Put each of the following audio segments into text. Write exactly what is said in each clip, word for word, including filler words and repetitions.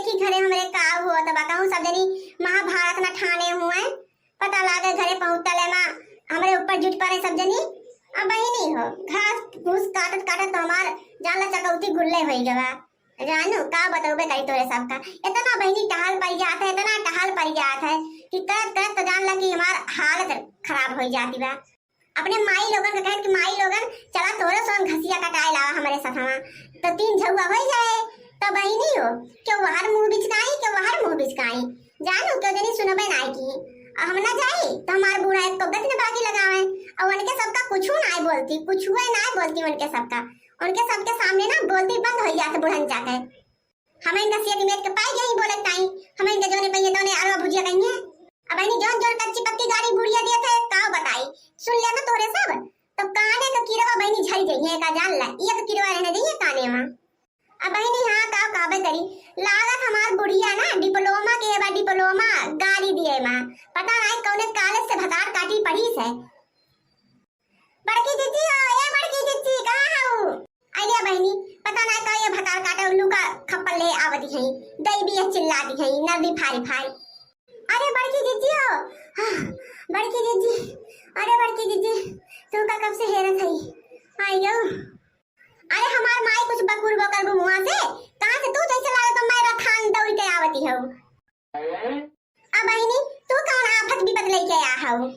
कि घरे हमरे का होत बा, कहूँ सब जनी महाभारत न ठाने हुए। पता लागे घरे पहुँचले मा हमरे ऊपर जुट पड़े सब जनी। अब बहिनी हो, घास फूस काटत काटत तो हमार जान ला चकौती गुल्ले होई गवा। जानू का बतौबे करी तोरे सबका, इतना बहिनी टहल पड़ जात है, इतना टहल पड़ जात है कि करत करत तो जान ला कि हमार हालत खराब हो जाती बा। अपने माई लोगन के कहत कि माई लोगन, चला तोरे सोन घसिया कटाए लावा हमरे सथवा, तो तीन झउआ होई जाए। तो बहिनी हो, क्यों वहर मुँह बिचकाई, क्यों वहर मुँह बिचकाई। जानू क्यों जनी सुनबे नाय की। आ हम ना जाई, तो हमार बूढ़ा एक तो गत न बाकी लगावे। और उनके सबका कुछू नाय बोलती, कुछुए नाय बोलती उनके सबका। उनके सबके सामने ना बोलती बंद हो जात बुढ़न जाके। हम इनका सिया के मेट के पाई गई बोले ताई, हम इनके जोने पहिए तोने आलू भुजिया कहिए। अब इन्हीं जोन जोन कच्ची पक्की गाड़ी बुढ़िया दिए थे, काव बताई। सुन ले ना तोरे सब, तो काने का कीड़वा बहिनी झड़ जाइए का जान ला, ये तो कीड़वा रहने दइए काने मा। अब बहिनी हाँ काव काबे करी, लागत हमार बुढ़िया ना डिप्लोमा के बा, डिप्लोमा गाड़ी दिए मा। पता नाई कौने कॉलेज से भतार काटी पढ़ी से। बड़की जीजी हो, ए बड़की जीजी, कहाँ हऊ? अरे बहिनी, पता ना का ये भतार काटे उल्लू का खप्पर ले आवती है, दई भी है चिल्ला दी है, नरदी फारी फारी। अरे बड़की जीजी हो, हाँ, बड़की जीजी, अरे बड़की जीजी, तू का कब से हेरत है? आइयो। अरे हमार माई कुछ बकुर बकर मुआ से, कहाँ से तू जैसे लागे तो मैं रथान दौड़ के आवती हूँ। आ बहिनी, तू कौन आफत विपत लेके आ हऊ?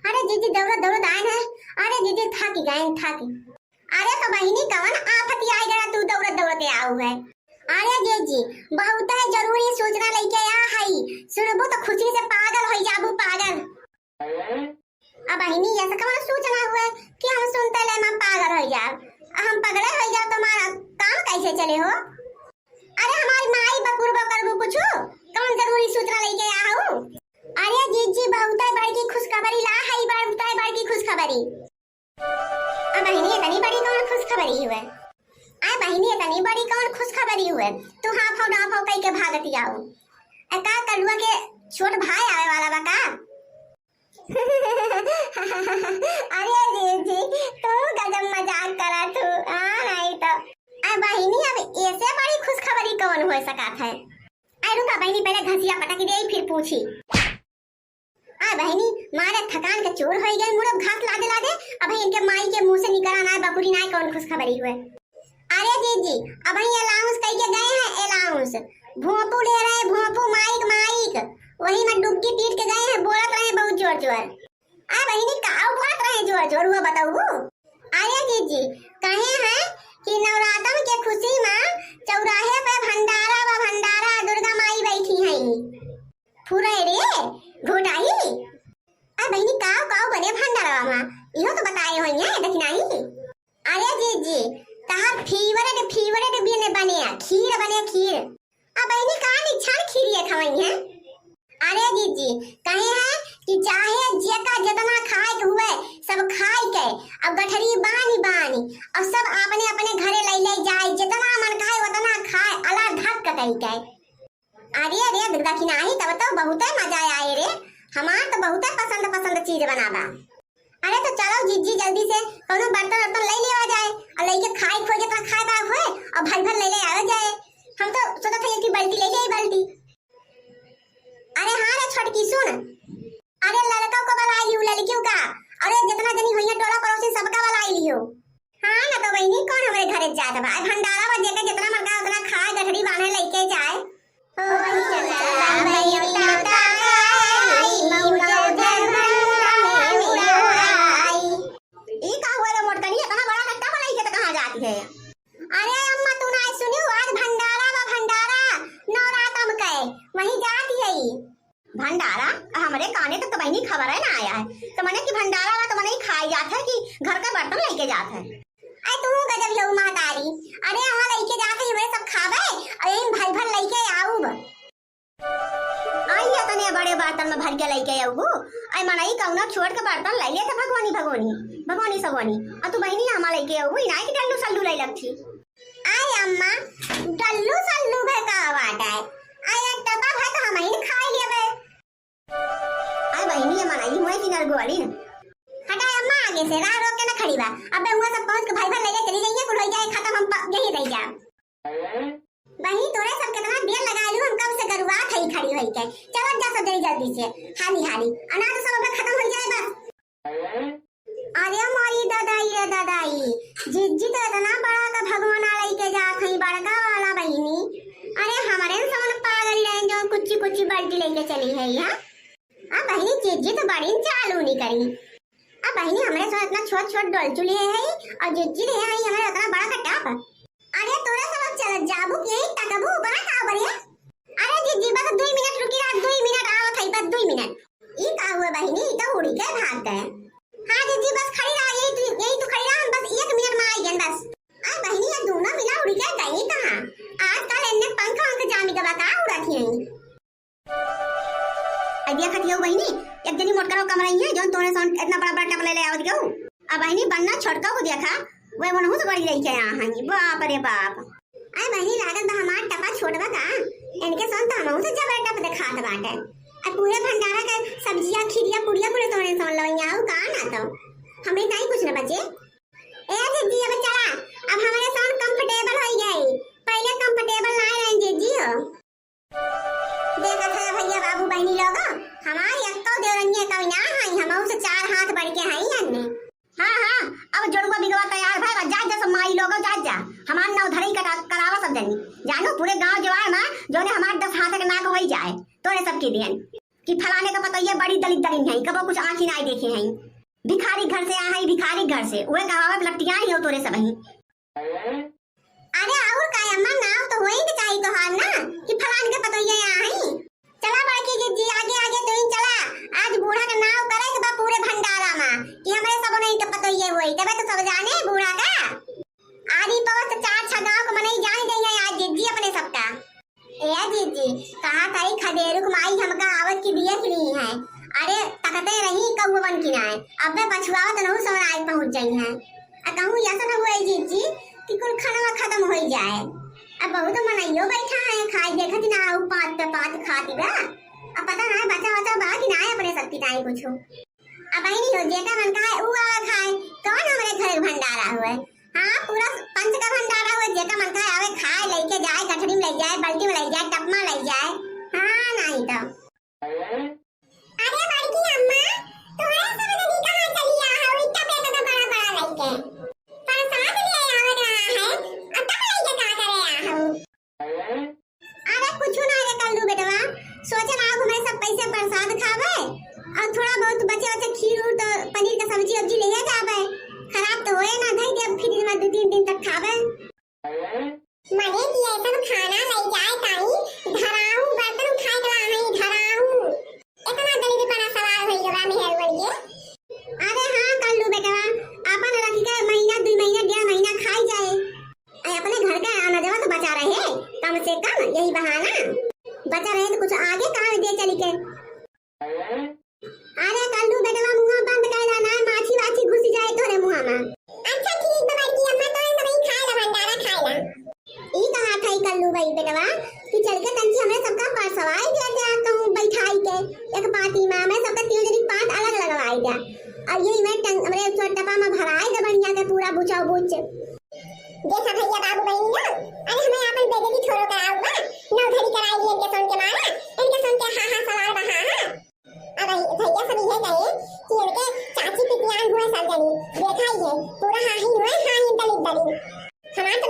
अरे जीजी, दौड़त दौड़त आए हैं। अरे जीजी, थाकी गए, थाकी। अरे तो बहिनी, कौन आफत आई गया तू दौड़त दौड़त आऊ है? अरे जीजी, बहुत है जरूरी सूचना लेके आ हई। सुनबू तो खुशी से पागल हो जाबू, पागल। अब बहिनी, ऐसा कौन सूचना हुए कि हम सुनते ले माँ पागल हो जाओ? हम पगले हो जाओ तो हमारा काम कैसे चले हो? अरे हमारी माई बकुर बकर को पूछो, कौन जरूरी सूचना लेके आ हूँ? अरे जीजी, बहुत है बड़की खुशखबरी ला है, बहुत है बड़की खुशखबरी। अब बहिनी, इतनी बड़ी कौन खुशखबरी हुए? आ बहिनी, इतनी बड़ी कौन खुशखबरी हुए? तू हाँ फाउ ना फाउ कई के भागती आओ। ए का कलुआ के छोट भाई आवे वाला बा का? अरे जीजी, तू गजब मजाक करत हू। हाँ, नहीं तो। आ बहिनी, अब ऐसे बड़ी खुशखबरी कौन हो सकत है? आ रुका बहिनी, पहले घसिया पटक दे, फिर पूछी। आ बहिनी, मारे थकान के चूर होई गए, मुड़ब घास लादे लादे। अब इनके माई के मुंह से निकला ना, बकुरी ना, कौन खुशखबरी हुए? अरे जीजी, अबहीं अलाउंस कई के गए हैं, अलाउंस। भोंपू ले रहे, भोंपू, माइक, माइक। वही में डुबकी पीट के गए हैं, बोलत रहे बहुत जोर जोर। आ बहिनी, का बोलत रहे जोर जोर, हुआ बताऊ? अरे जीजी, कहे हैं कि नवरातम के खुशी में चौराहे पे भंडारा बा, भंडारा, दुर्गा माई बैठी हैं। फुरे रे, घोटाही। आ बहिनी, काव काव बने भंडारवा मा? इहो तो बताए होइए, देखी नाही? अरे जीजी, तहार फेवरेट, फेवरेट बने, बने, खीर बने, खीर। आ बहिनी, का निछान खीर ये खवाई है? अरे जीजी, कहे हैं कि चाहे जेका जितना खाए के हुए, सब खाए के, अब गठरी बानी बानी, और सब अपने अपने घरे ले ले जाए, जितना मन खाए उतना खाए, अला धक कतई के। अरे, अरे, दखिनाही, तब तो बहुते मजा आए रे। हमार तो बहुते पसंद, पसंद चीज बना बा। अरे, तो चलो जीजी, जल्दी से कौनो बर्तन, बर्तन ले लेवा जाए और लेके खाए, खोए जितना खाए बा होए और भर, भर ले ले आवे जाए। हम तो सोचत हई कि बाल्टी ले जाई, बाल्टी। अरे हाँ रे छोटकी, सुन, अरे लड़का को बुलाई लियो, लड़कियों का। अरे जितना जनी होइया टोला पड़ोसी सबका बुलाई लियो। हाँ ना तो बहिनी, कौन हमरे घरे जात बा? आ भंडारा बा, जेके जितना मन का उतना खाए, गठरी बांधे लेके जाए। ओ चला बहिनी, ई का हुआ रे मोटकनी, इतना बड़ा कट्टा बुलाई के तो कहाँ जाती है? अरे अम्मा, तू ना सुनी, आज भंडारा बा, भंडारा, नवरातम के, वहीं जाती है। भंडारा? हमरे काने तक तो बहिनी खबर है ना आया है। तो मने कि भंडारा बा तो मने ही खाए जात है कि घर का बर्तन लेके जात है? अरे तू गजब लऊ महतारी। अरे वहाँ लेके जात है, हमरे सब खाबे और यही भर भर लेके आऊब। आई इतने बड़े बर्तन में भर के लेके आऊबू। आई मनई कौनो छोट के बर्तन ले लेते भगवानी भगवानी, भगवानी सगवानी। और तू बहिनी हमार लेके आऊबू, इनाई के डल्लू सल्लू ले लगती। आय अम्मा, डल्लू सल्लू भे का बात है? आय टपा भे तो हम ही खाए लेबे। आय बहिनी, ये मनई हुए कि नरगोली। हटाए अम्मा, आगे से राह रोक के न खड़ी बा। अबे हुआ सब पहुंच के भाई भर ले ले चली जाइए, कुल हो जाए खत्म, हम प-, यही रह जा। बहिनी, तोरे सब केतना देर लगाइलू, हम कब से गरुआत हई खड़ी होई के। चलत जा सब जल्दी जल्दी से, हाली हाली, अनाज सब अब खतम होई जाए बस। अरे मोरी ददाई रे ददाई, जिज्जी तो एतना बड़ा का भगवाना लइके जात हई, बड़का वाला बहिनी। अरे हमरे समान पागल रहे जो कुच्ची कुच्ची बाल्टी लइके चली है, हाँ? आ बहिनी, जिज्जी तो बड़ी चालू निकली। आ बहिनी, हमरे समान एतना छोट छोट डोलचू लिहे हई, और जिज्जी लिहे हई हमरे एतना बड़ा का टब। अरे तोरे सब अब चलत जाबू कि यहीं तकबू बड़ा का बरिया? अरे जिज्जी, बस दुई मिनट रुकी रहा, दुई मिनट आवत हई, बस दुई मिनट। ई का हुआ बहिनी, ई तो उड़ी के भाग गए। हाँ जिज्जी, बस खड़ी रहा, यही तू, यही तू खड़ी रहा, हम बस एक मिनट में आई गन बस। अरे बहिनी, ये दोनों मिला उड़ी के गई कहाँ? आजकल इनने पंख वंख जामी के बता उड़त ही। अरे देखत हियो बहिनी, एक जनी मोटकरो कम रही है, जौन तोरे समान एतना बड़ा बड़ा टब ले ले आवत गऊ। अब बहिनी, बन्ना छोटका को देखा, वे वनहु से बड़ी रही के यहाँ है, बाप रे बाप। अरे बहिनी, लागत बा हमार टपा छोट बा का? इनके समान तो हमहू से जबर टप देखात बाटे। अब पूरे भंडारा के सब्जिया, खीरिया, पुड़िया, पूरे तोरे समान लवैया आऊ का ना तो। हमरे ताई कुछ न बचे। ए जिज्जी, अब चला, अब हमरे समान comfortable होई गई, पहले comfortable ना रहे जिज्जी हो। देखत है भैया बाबू बहिनी लोग, हमार एक्को देवरनिया कमी ना हई, हमहू से चार हाथ बढ़ के हई अन्ने। हाँ, हाँ, अब जोड़ुआ बिगवा तैयार भए बा, जा, जा सब माई लोग, जा, जा, हमार नौ धरई कटा, करावा सब जनी। जानू, पूरे गांव जवार में जौने हमार दस हाथ के नाक होई जाए, तोरे सबके दियन कि फलाने का पतोहिया बड़ी दलित दलिन है, कबो कुछ आँखी नाई देखे हैं, भिखारी घर से आ है, भिखारी घर से, उहे कहावत लपटिया ही हो तोरे सबही। अरे और का अम्मा, नाव तो होई के चाही तोहार ना कि फलान के पतोहिया यहाँ है। चला बड़की जिज्जी, आगे आगे तू ही चला। आज बूढ़ा का नाव करे के बा पूरे भंडारा में कि हमरे सब नहीं के पतोहिया होई, तबे तो सब जाने बूढ़ा का। आरी पवस तो चार छह गांव के मनई जान गई है आज जिज्जी अपने सबका। ए जिज्जी, कहा तारी खदेरुक माई हमका आवत की देख ली है। अरे तकते रही कौवन की नाय, अबे पछुआवत नहु सवन आए पहुँच जाई है। आ कहूँ ऐसा न हुए जिज्जी कि कुल खानवा खत्म होई जाए। अब बहुत मनइयो बैठा है, खाई देखत ना आऊ पात पे पात खाती बा। अब पता ना बचा वचा बा कि ना अपने सबकी ताई कुछ। अब बहिनी हो, जेका मन कहे ऊ आवे खाए, कौन हमरे घर के भंडारा हुए? हाँ, पूरा पंच का भंडारा हुए, जेका मन कहे आवे खाए, लइके जाए, गठरी में लइ जाए, बाल्टी में लइ जाए, टप में लइ जाए। हाँ, नहीं तो। अरे बड़की अम्मा, तोहरे सब जनी कहाँ चली आ हो? इतना पेट तो बड़ा बड़ा लइके। प्रसाद ले आवे रहा है, अब तब लइके का करे आ हो? अरे कुछ ना रे कल्लू बेटवा, सोचे ना हमरे सब पैसे प्रसाद खावे और थोड़ा बहुत बचे बचे खीर उर तो पनीर का सब्जी वब्जी ले जावे, खराब तो होए ना, धई देब फ्रिज में दो तीन दिन तक खावे। मने कि ऐसन खाना ले जाए ताई, धराऊ बर्तन उठाए के ला है, धराऊ। इतना दलिद्रपना सवार होई गवा मेहर वर्गे। अरे हाँ कल्लू बेटवा, अपन रख के महीना, दो महीना, डेढ़ महीना खाई जाए। अरे अपने घर का अनाजवा तो बचा रहे, कम से कम यही बहाना। बचा रहे तो कुछ आगे काम दे चली के। अरे कल्लू बेटवा, मुंह बंद कर ला ना, माछी वाछी घुस जाए तोरे मुंह में। अच्छा ठीक बा बड़की अम्मा, तो सब ही खाए ला, भंडारा खाए ला। ई कहा था ई कल्लू भाई बेटवा कि चल के तंची हमरे सबका परसवाई दे दे, कहूँ बैठाई के एक पाती में हमरे सबका तीन जनी पात अलग लगवाई दे। और ये मैं टंग-, हमरे छोट डब्बा में भराई दे बढ़िया के पूरा बुचाओ बुच। देखा भैया बाबू बहिनी ना, अरे हमें आपन बेइज्जती छोड़ो कराओ बा, नौ धरी कराई ली इनके सुन के मारा, इनके सुन के हाँ हाँ सवार बा हाँ हाँ। अब भई-, भैया सब इहे कहे कि इनके चाची पितियान हुए सब जनी, देखा ही है, पूरा हाँ ही हुए, हाँ ही दलित दलित। हमार तो